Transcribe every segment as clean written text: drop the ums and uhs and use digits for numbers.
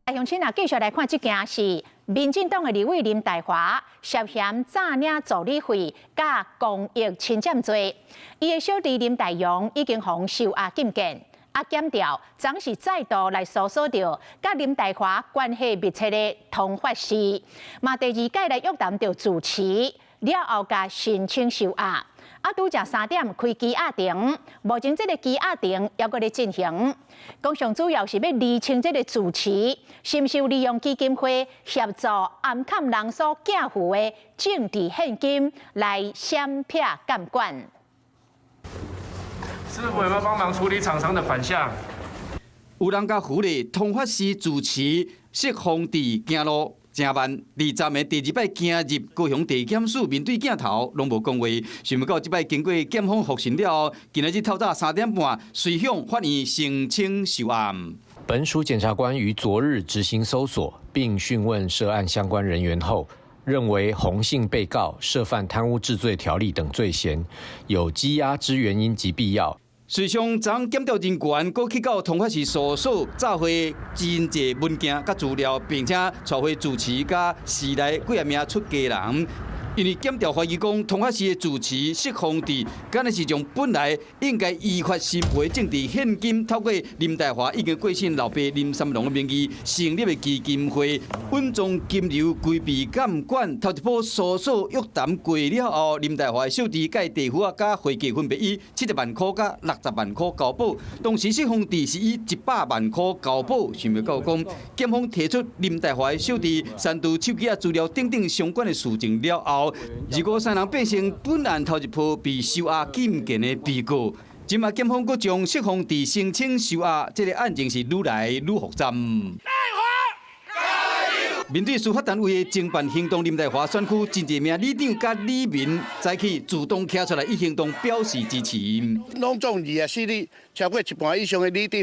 鄉親啊，繼續來看這件是民進黨的立委林岱樺涉嫌詐領助理費佮公益侵佔罪，伊的小弟林大陽已經予收押禁見。啊，檢調昨是再度來搜索著佮林岱樺關係密切的通發社，嘛第二擺來約談著住持，了後共申請收押。啊，拄才3點開羈押庭，目前這个羈押庭猶閣咧進行。講上主要是欲釐清這个住持是毋是有利用基金會協助暗崁人所寄付的政治獻金來閃避監管。師傅有沒有幫忙處理廠商的款項？有人共狐狸通發寺住持釋放佇行路誠慢，二十暝第二擺行入高雄地檢署，面對鏡頭攏無講話。想欲到這擺經過檢方複訊了後，今仔日透早3點半，隨向法院申請收押。本署檢察官於昨日執行搜索，並訊問涉案相關人員後，認為洪姓被告涉犯貪污治罪條例等罪嫌，有羈押之原因及必要。隨上昨檢調人員閣去到通發寺搜索詐賄真濟文件佮資料，並且帶回住持佮寺內幾仔名出家人。因為檢調懷疑講，通發寺的住持釋放佇，敢若是將本來應該依法申報的政治獻金，透過林岱樺已經過身老爸林三龍的名義成立的基金會，隱藏金流規避監管。頭一波搜索約談過了後，林岱樺的小弟佮弟婦仔佮會計分別以70萬塊佮60萬塊交保，當時釋放佇是以100萬塊交保。想欲到講，檢方提出林岱樺的小弟刪除手機仔資料等等相關的事證了後，二五三人變成本案頭一波被收押禁見的被告。這馬檢方閣將釋放佇申請收押，這个案情是愈來愈複雜。面對司法單位的偵辦行動，林岱樺選區真濟名里長佮里民早起主動站出來以行動表示支持。攏總24里超過一半以上的里長，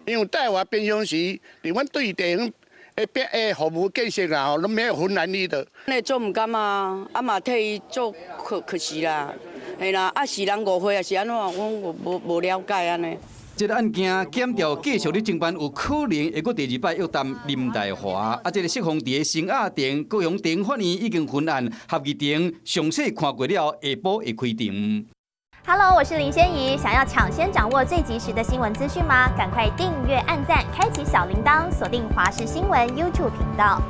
因為岱樺平常時佇阮對地方的變的服務建設啊，吼，攏沒有分男女的。那做毋甘啊，啊嘛替伊做可可惜啦，嘿啦，啊是人誤會抑是按怎，我無了解按呢。這个案件檢調繼續咧偵辦，有可能會閣第二擺約談林岱樺。啊，這个釋放佇聲押庭，高雄地法院已經分案合議庭詳細看過了，下晡會開庭。 Hello，我是林仙怡。想要搶先掌握最及時的新聞資訊嗎？趕快訂閱、按讚、開啟小鈴鐺，鎖定華視新聞 YouTube 頻道。